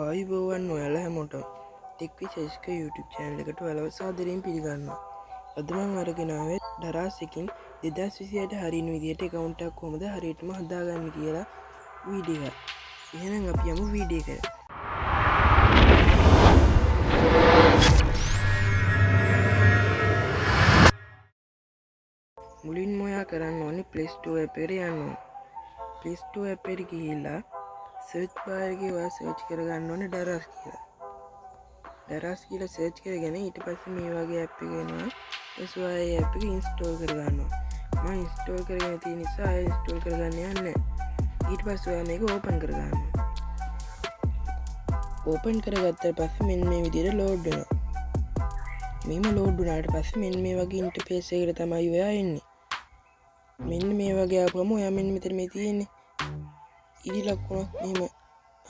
ආයුබෝවන් ඔයාලා හැමෝටම ටෙක් විශේෂක YouTube channel එකට ඔයාලව සාදරයෙන් පිළිගන්නවා. අද මම අරගෙන ආවේ දරාස් එකකින් 2028 හරියන විදියට account එකක් කොහොමද හරියටම හදාගන්නේ කියලා වීඩියෝ එකක්. එහෙනම් අපි යමු වීඩියෝ එකට. මුලින්ම ඔයා කරන්න ඕනේ Play Store app එකට යන්න ඕනේ. Play Store app එකට ගිහිල්ලා සර්ච් බාර් එකේ ඔයා සර්ච් කරගන්න ඕනේ දරාස් කියලා. දරාස් කියලා සර්ච් කරගෙන ඊට පස්සේ මේ වගේ ඇප් එක එනවා. ඊට පස්සේ ඔයා ඒ ඇප් එක ඉන්ස්ටෝල් කරගන්න ඕනේ. මම ඉන්ස්ටෝල් කරගෙන තියෙන නිසා ආයෙ ඉන්ස්ටෝල් කරගන්න යන්නේ නැහැ. ඊට පස්සේ ඔයා මේක ඕපන් කරගන්න ඕනේ. ඕපන් කරගත්තට පස්සේ මෙන්න මේ විදිහට ලෝඩ් වෙනවා. මෙහෙම ලෝඩ් වුණාට පස්සේ මෙන්න මේ වගේ ඉන්ටර්ෆේස් එකකට තමයි ඔයා එන්නේ. මෙන්න මේ වගේ ආපුවම ඔයා මෙන්න මෙතන මේ තියෙන්නේ ඉරි ලකුණක් මෙහෙම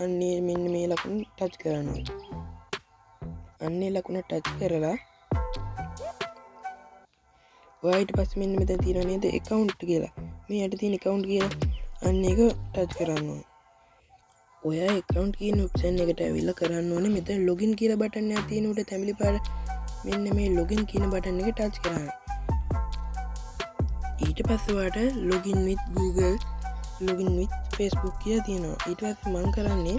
අන්නේ මෙන්න මේ ලකුණ ටච් කරන්න ඕනේ. අන්නේ ලකුණ ටච් කරලා ඔයා ඊට පස්සේ මෙන්න මෙතන තියෙනවා නේද ඇකවුන්ට් කියලා. මේ යට තියෙන ඇකවුන්ට් කියලා අන්න ඒක ටච් කරන්න ඕනේ. ඔයා ඇකවුන්ට් කියන ඔප්ෂන් එකට ඇවිල්ලා කරන්න ඕනේ මෙතන ලොගින් කියලා බටන් එකක් තියෙන උඩ තැඹිලි පාට මෙන්න මේ ලොගින් කියන බටන් එක ටච් කරන්න. ඊට පස්සේ ඔයාට login with Google, login with Facebook කියලා තියෙනවා. ඊට පස්සේ මං කරන්නේ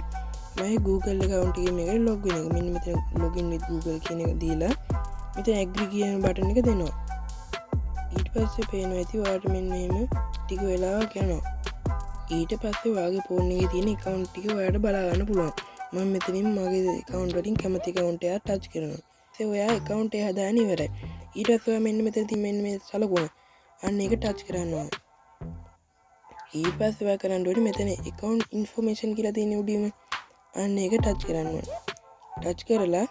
මගේ Google account එකේ මේකට log වෙන එක. මෙන්න මෙතන login with Google කියන එක දීලා මෙතන agree කියන බටන් එක දෙනවා. ඊට පස්සේ පේනවා ඇති ඔයාට මෙන්න මෙහෙම ටික වෙලාවක් යනවා. ඊට පස්සේ ඔයාගේ ෆෝන් එකේ තියෙන account ටික ඔයාට බලා ගන්න පුළුවන්. මම මෙතනින් මගේ account වලින් කැමති account එකක් ටච් කරනවා. ඊට ඔයා account එක හදාගෙන ඉවරයි. ඊට පස්සේ ඔයා මෙන්න මෙතන තියෙන මෙන්න මේ සලකුණ අන්න ඒක ටච් කරන්න ඕනේ. ඊට පස්සේ ඔයා කරන්න ඕනේ මෙතන account information කියලා තියෙන උඩින්ම අන්න ඒක ටච් කරන්න ඕනේ. ටච් කරලා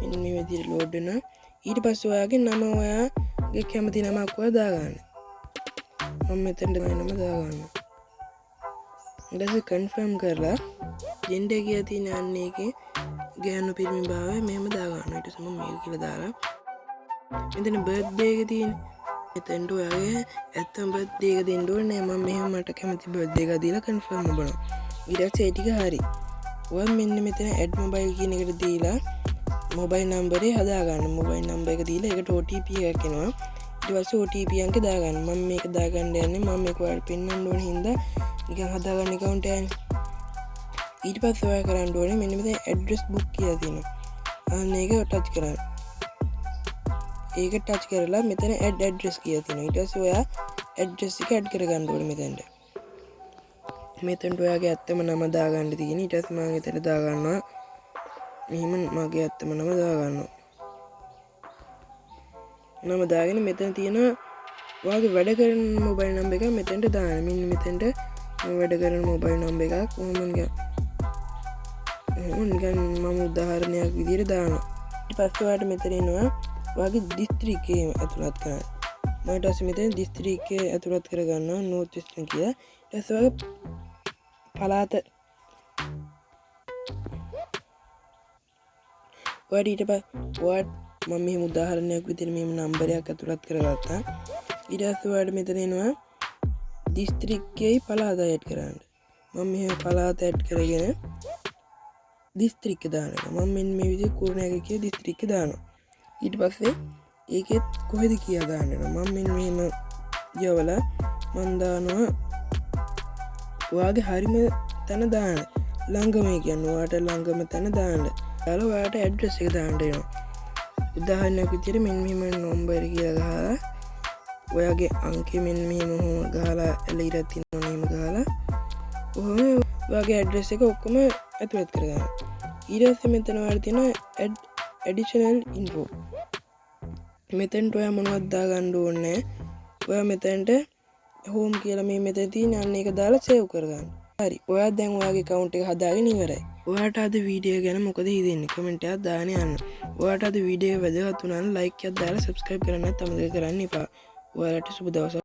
මෙන්න මේ විදිහට ලෝඩ් වෙනවා. ඊට පස්සේ ඔයාගේ නම ඔයාගේ කැමති නමක් ඔයා දාගන්න. මම මෙතනට මගේ නම දාගන්නවා. ඊට පස්සේ කන්ෆර්ම් කරලා ජෙන්ඩර් කියලා තියෙන අන්න ඒකේ ගෑනු පිරිමි භාවය මෙහෙම දාගන්න. ඊට පස්සේ මම මේල් කියලා දාලා මෙතන බර්ත්ඩේ එක තියෙන මෙතනට ඔයාගේ ඇත්තම බර්ත්ඩේ එක දෙන්න ඕනේ නෑ. මම මෙහෙම මට කැමති බර්ත්ඩේ එකක් දීලා කන්ෆර්ම් කරනවා. ඊට පස්සේ ඒ ටික හරි. ඔයා මෙන්න මෙතන ඇඩ් මොබයිල් කියන එකට දීලා මොබයිල් නම්බරේ හදාගන්න. මොබයිල් නම්බර් එක දීලා ඒකට OTP එකක් එනවා. ඊට පස්සේ OTP අංක දාගන්න. මම මේක දාගන්න යන්නේ මම මේක ඔයාලට පෙන්වන්න ඕන හින්දා නිකන් හදාගන්න account එකනේ. ඊට පස්සේ ඔයා කරන්න ඕනේ මෙන්න මෙතන ඇඩ්‍රස් බුක් කියලා තියෙනවා. අන්න ඒක ටච් කරන්න. ඒක ටච් කරලා මෙතන ඇඩ් ඇඩ්‍රස් කියලා තියෙනවා. ඊට පස්සේ ඔයා ඇඩ්‍රස් එක ඇඩ් කරගන්න ඕනේ මෙතනට. මෙතනට ඔයාගේ ඇත්තම නම දාගන්න තියෙන්නේ. ඊට පස්සේ මම එතන දාගන්නවා. මෙහෙම මගේ ඇත්තම නම දාගන්නවා. නම දාගෙන මෙතන තියෙන ඔයාගේ වැඩ කරන මොබයිල් නම්බර් එක මෙතනට දාන්න. මෙන්න මෙතනට මම වැඩ කරන මොබයිල් නම්බර් එකක් කොහොම නිකන් ඔහොම නිකන් මම උදාහරණයක් විදියට දානවා. ඊට පස්සේ ඔයාලට මෙතන එනවා ඔයාගේ දිස්ත්‍රික්කය ඇතුළත් කරන්න. මම ඊට පස්සේ මෙතන දිස්ත්‍රික්කය ඇතුළත් කරගන්නවා නෝර්ත් වෙස්ටර්න් කියලා. ඊට පස්සේ ඔයාගේ පළාත ඔයාට ඊට ඔයාට මම මෙහෙම උදාහරණයක් විදියට මෙහෙම නම්බරයක් ඇතුළත් කරගත්තා. ඊට පස්සේ ඔයාලට මෙතන එනවා දිස්ත්‍රික්කයයි පළාත ඇඩ් කරන්න. මම මෙහෙම පළාත ඇඩ් කරගෙන දිස්ත්‍රික්ක දානවා. මම මෙන්න මේ විදිහට කුරුණෑගල කියලා දිස්ත්‍රික්ක දානවා. ඊට පස්සේ ඒකෙත් කොහෙද කියලා දාන්න වෙනවා. මම මෙන්න මෙහෙම යවලා මං දානවා ඔයාගේ හරිම තැන දාන්න. ළඟම ඒ කියන්නේ ඔයාට ළඟම තැන දාන්න. දාලා ඔයාට ඇඩ්‍රස් එක දාන්න වෙනවා. උදාහරණයක් විදිහට මෙන්න මෙහෙම නම්බර් කියලා ගහලා ඔයාගේ අංකෙ මෙන්න මෙහෙම ඔහොම ගහලා ඇල ඉරක් තියෙනවා නේ එහෙම ගහලා ඔහොම ඔයාගේ ඇඩ්‍රස් එක ඔක්කොම ඇතුළත් කරගන්න. ඊට පස්සේ මෙතන ඔයාලට තියෙනවා ඇඩ් ඇඩිෂනල් ඉන්ෆෝ. මෙතනට ඔයා මොනවද දාගන්න ඕනේ නෑ. ඔයා මෙතනට හෝම් කියලා මේ මෙතන තියෙන අන්න ඒක දාලා සේව් කරගන්න. හරි. ඔයා දැන් ඔයාගේ ඇකවුන්ට් එක හදාගෙන ඉවරයි. ඔයාට අද වීඩියෝ ගැන මොකද හිතෙන්නේ? කමෙන්ට් එකක් දාගෙන යන්න. ඔයාට අද වීඩියෝ එක වැදගත් වුණා නම් ලයික් එකක් දාලා සබ්ස්ක්‍රයිබ් කරන්නත් අමතක කරන්න එපා. ඔයාලට සුබ දවසක්.